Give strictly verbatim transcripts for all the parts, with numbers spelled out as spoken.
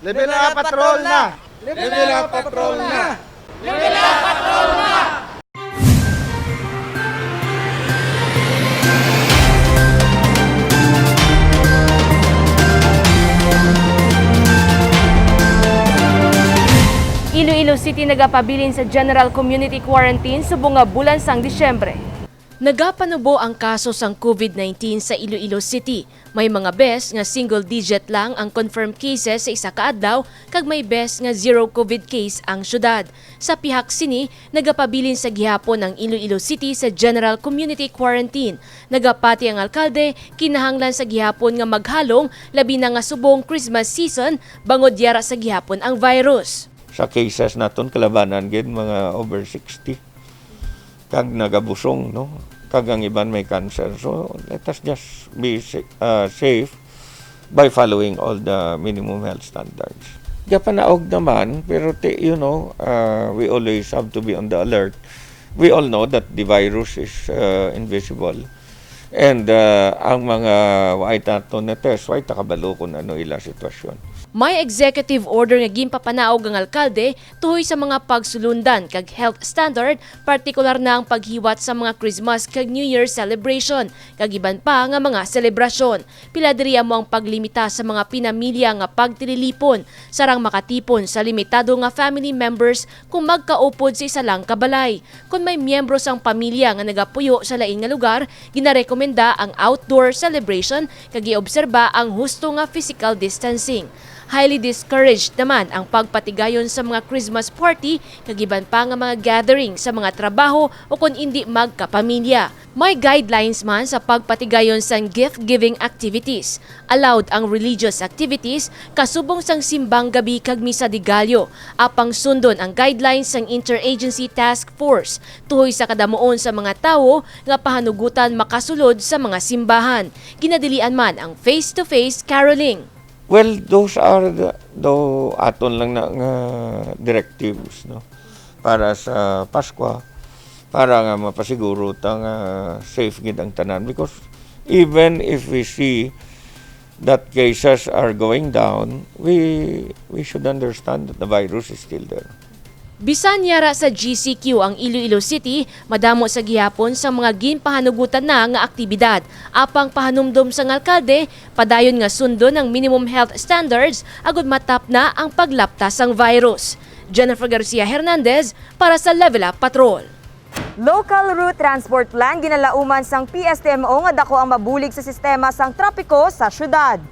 Level up, patrol na! Level up, patrol na! Iloilo City nagapabilin sa General Community Quarantine subong nga bulan sang Disyembre. Nagapanubo ang kaso sang COVID nineteen sa Iloilo City. May mga bes nga single digit lang ang confirmed cases sa isa ka adlaw, kag may bes nga zero COVID case ang syudad. Sa pihak sini, nagapabilin sa gihapon ang Iloilo City sa General Community Quarantine. Nagapati ang alkalde, kinahanglan sa gihapon nga maghalong, labi na nga subong Christmas season, bangod yara sa gihapon ang virus. Sa cases naton, kalabanan gid mga over sixty. Kag nagabusong, no? Kag ang iban may cancer. So, let us just be sa- uh, safe by following all the minimum health standards. Gapanaog naman, pero ti, you know, uh, we always have to be on the alert. We all know that the virus is uh, invisible. And uh, ang mga way ta to na test, way ta kabalo kung ano ila sitwasyon. May executive order nga ginpapanaog ang alkalde tuhoy sa mga pagsulundan kag health standard, partikular na ang paghiwat sa mga Christmas kag New Year celebration, kag iban pa nga mga selebrasyon. Pila diri amo ang paglimita sa mga pinamilya nga pagtililipon, sarang makatipon sa limitado nga family members kung magkaupod sa isa lang ka balay. Kon may miyembro sang pamilya nga nagapuyo sa lain nga lugar, ginarekomenda ang outdoor celebration kag giobserba ang husto nga physical distancing. Highly discouraged naman ang pagpatigayon sa mga Christmas party kag iban pa nga mga gathering sa mga trabaho o kon indi magkapamilya. May guidelines man sa pagpatigayon sang gift-giving activities. Allowed ang religious activities, kasubong sang simbang gabi kag misa de gallo, apang sundon ang guidelines sang Interagency Task Force tuhoy sa kadamuon sa mga tawo nga pahanugutan makasulod sa mga simbahan. Ginadilian man ang face-to-face caroling. Well, those are the, the aton lang na nga directives, no, para sa Paskwa, para nga mapasiguro ta nga safe gid ang tanan, because even if we see that cases are going down, we we should understand that the virus is still there. Bisan yara sa G C Q ang Iloilo City, madamo sa gihapon sang mga ginpahanugutan na nga aktibidad. Apang pahanumdom sang alkalde, padayon nga sundon ang minimum health standards agud matapna ang paglapta sang virus. Jennifer Garcia Hernandez para sa Level Up Patrol. Local Route Transport Plan ginalauman sang P S T M O nga daku ang mabulig sa sistema sang trapiko sa syudad.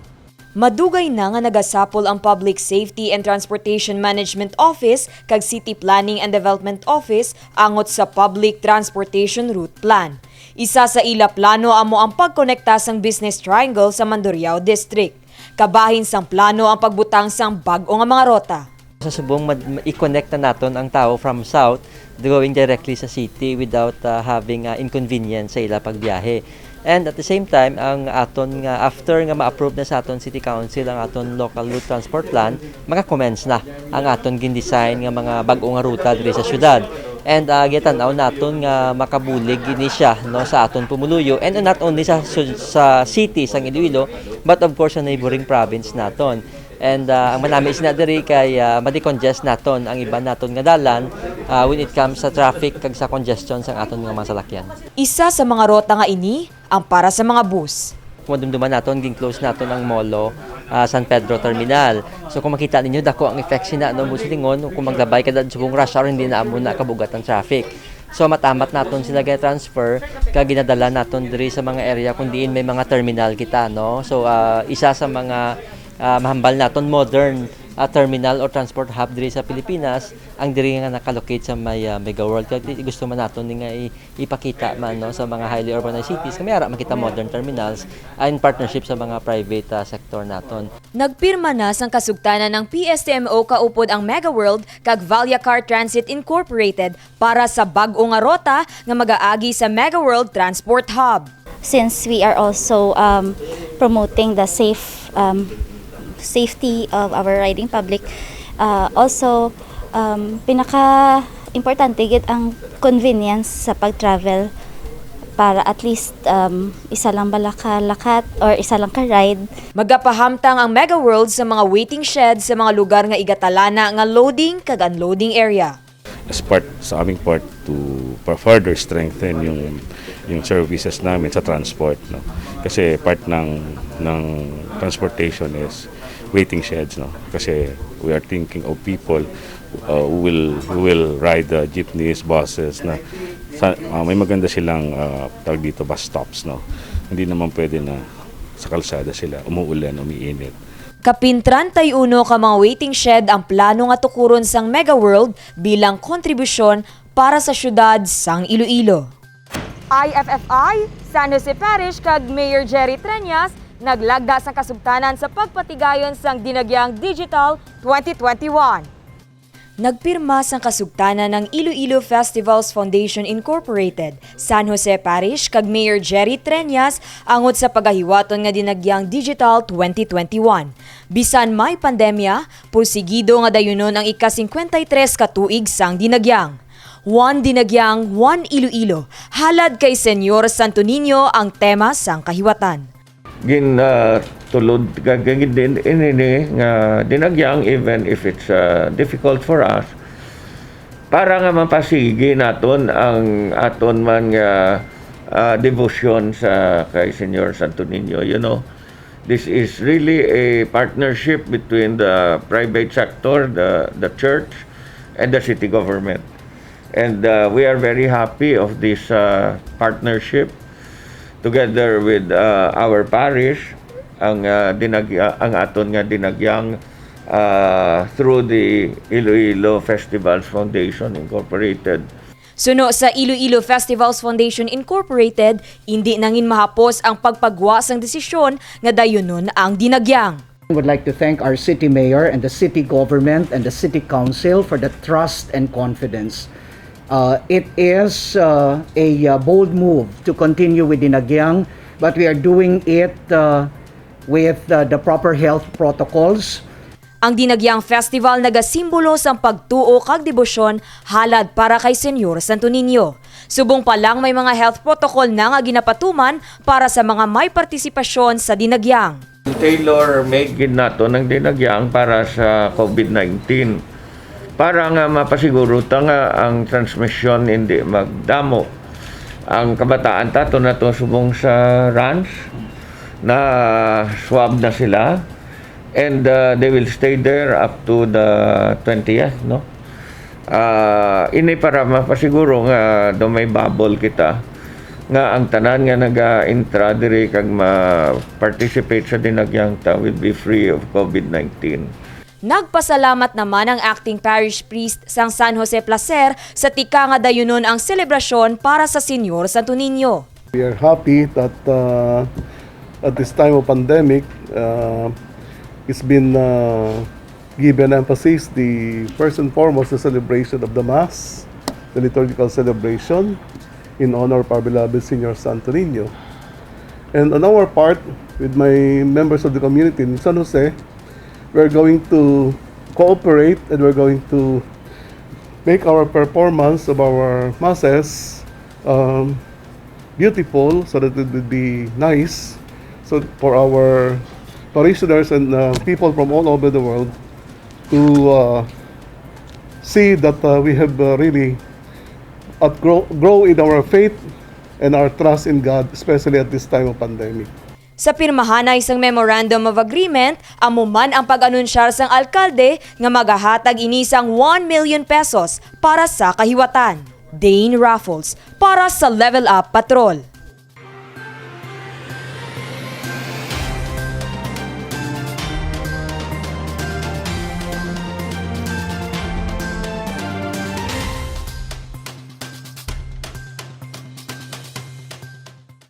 Madugay na nga nagasapol ang Public Safety and Transportation Management Office kag City Planning and Development Office angot sa Public Transportation Route Plan. Isa sa ila plano amo ang pagkonekta sang Business Triangle sa Mandurriao District. Kabahin sang plano ang pagbutang sang bag-o nga mga rota. Sa subong, mad- ma- i-connect na naton ang tao from south going directly sa city without uh, having uh, inconvenience sa ila pagbiyahe. And at the same time, ang aton nga after nga ma-approve na sa aton City Council ang aton local route transport plan, maka-commence na ang aton gin-design nga mga bag-o nga ruta diri sa syudad. And uh, gitanaw naton nga makabulig ini siya, no, sa aton pumuluyo, and not only sa su- sa city sang Iloilo, but of course sa neighboring province naton. And uh, ang manami sina diri kay uh, ma-decongest naton ang iban naton nga dalan uh, when it comes sa traffic kag sa congestion sang aton nga mga salakyan. Isa sa mga rota nga ini ang para sa mga bus. Kung madumduman naton, gin-close naton ang Molo uh, San Pedro Terminal. So kung makita ninyo, dako ang effects sina, no, busilingon, kung maglabay ka dad subong rush hour, hindi na amo na kabugat ang traffic. So matamat naton sila gina-transfer kag ginadala naton diri sa mga area kung diin may mga terminal kita, no. So uh, isa sa mga uh, mahambal naton modern uh, terminal or transport hub diri sa Pilipinas ang diri nga nakalocate sa may uh, Mega World. Kag gusto man naton ni nga i- ipakita man, no, sa mga highly urbanized cities nga may ara man kita modern terminals uh, in partnership sa mga private uh, sector naton. Nagpirma na sang kasugtanan ang P S T M O kaupod ang Mega World kag Valya Car Transit Incorporated para sa bag-o nga rota nga magaagi sa Mega World Transport Hub. Since we are also um, promoting the safe um, safety of our riding public, uh, also um, pinaka importante gid ang convenience sa pag-travel Para at least, um, isa lang bala ka lakat or isa lang ka ride. Magapahamtang ang Mega World sa mga waiting shed sa mga lugar nga igatalana nga loading kag unloading area. As part sa aming part to pa further strengthen yung yung services namin sa transport, no, kasi part ng ng transportation is waiting sheds, no, kasi we are thinking of people uh, who will who will ride the jeepneys, buses na sa, uh, may maganda silang uh, tawag dito, bus stops, no, hindi naman pwede na sa kalsada sila, umuulan, umiinit. Kapin treinta y uno ka mga waiting shed ang plano nga tukuron sang Mega World bilang kontribusyon para sa siyudad sang Iloilo. I F F I, San Jose Parish kag Mayor Jerry Treñas naglagda sang kasugtanan sa pagpatigayon sang Dinagyang Digital twenty twenty-one. Nagpirma sang kasugtanan ang Iloilo Festivals Foundation Incorporated, San Jose Parish kag Mayor Jerry Treñas angot sa pagahiwaton nga Dinagyang Digital twenty twenty-one. Bisan may pandemya, porsigido nga dayunon ang ika-cincuenta y tres ka tuig sang Dinagyang. One Dinagyang, One Iloilo, halad kay Señor Santo Niño ang tema sang kahiwatan. Gintulod kag gin ini nga Dinagyang, even if it's uh, difficult for us, para nga mapasigi naton ang aton man nga uh, devotion sa kay Señor Santo Niño, you know. This is really a partnership between the private sector, the the church, and the city government. And uh, we are very happy of this uh, partnership together with uh, our parish, ang uh, dinag ang aton nga Dinagyang uh, through the Iloilo Festivals Foundation Incorporated. Suno sa Iloilo Festivals Foundation Incorporated, indi nangin mahapos ang pagpagwa sang desisyon nga dayunon ang Dinagyang. I would like to thank our city mayor and the city government and the city council for the trust and confidence. Uh, it is uh, a uh, bold move to continue with Dinagyang, but we are doing it uh, with uh, the proper health protocols. Ang Dinagyang Festival nagasimbolo sang pagtuo kag debosyon halad para kay Señor Santo Niño. Subong pa lang may mga health protocol na nga ginapatuman para sa mga may partisipasyon sa Dinagyang. Tailor-made gid nato ang Dinagyang para sa COVID nineteen. Para nga mapasiguro ta nga ang transmission hindi magdamo. Ang kabataan ta ato na to subong sa ranch, na swab na sila, and uh, they will stay there up to the twentieth, no? Uh, ini para mapasiguro nga do may bubble kita nga ang tanan nga naga-intra diri kag ma-participate sa Dinagyang ta will be free of COVID nineteen. Nagpasalamat naman ang acting parish priest sang San Jose Placer sa tika nga dayunon ang selebrasyon para sa Señor Santo Niño. We are happy that uh, at this time of pandemic, uh, it's been uh, given emphasis the first and foremost the celebration of the Mass, the liturgical celebration in honor of our beloved Señor Santo Niño. And on our part, with my members of the community in San Jose, we're going to cooperate and we're going to make our performance of our masses um, beautiful so that it would be nice so for our parishioners and uh, people from all over the world to uh, see that uh, we have uh, really outgrow grow in our faith and our trust in God, especially at this time of pandemic. Sa pirmahanay sang Memorandum of Agreement, amo man ang pag-anunsyar sang alkalde nga magahatag ini sang one million pesos para sa kahiwatan. Dane Raffles para sa Level Up Patrol.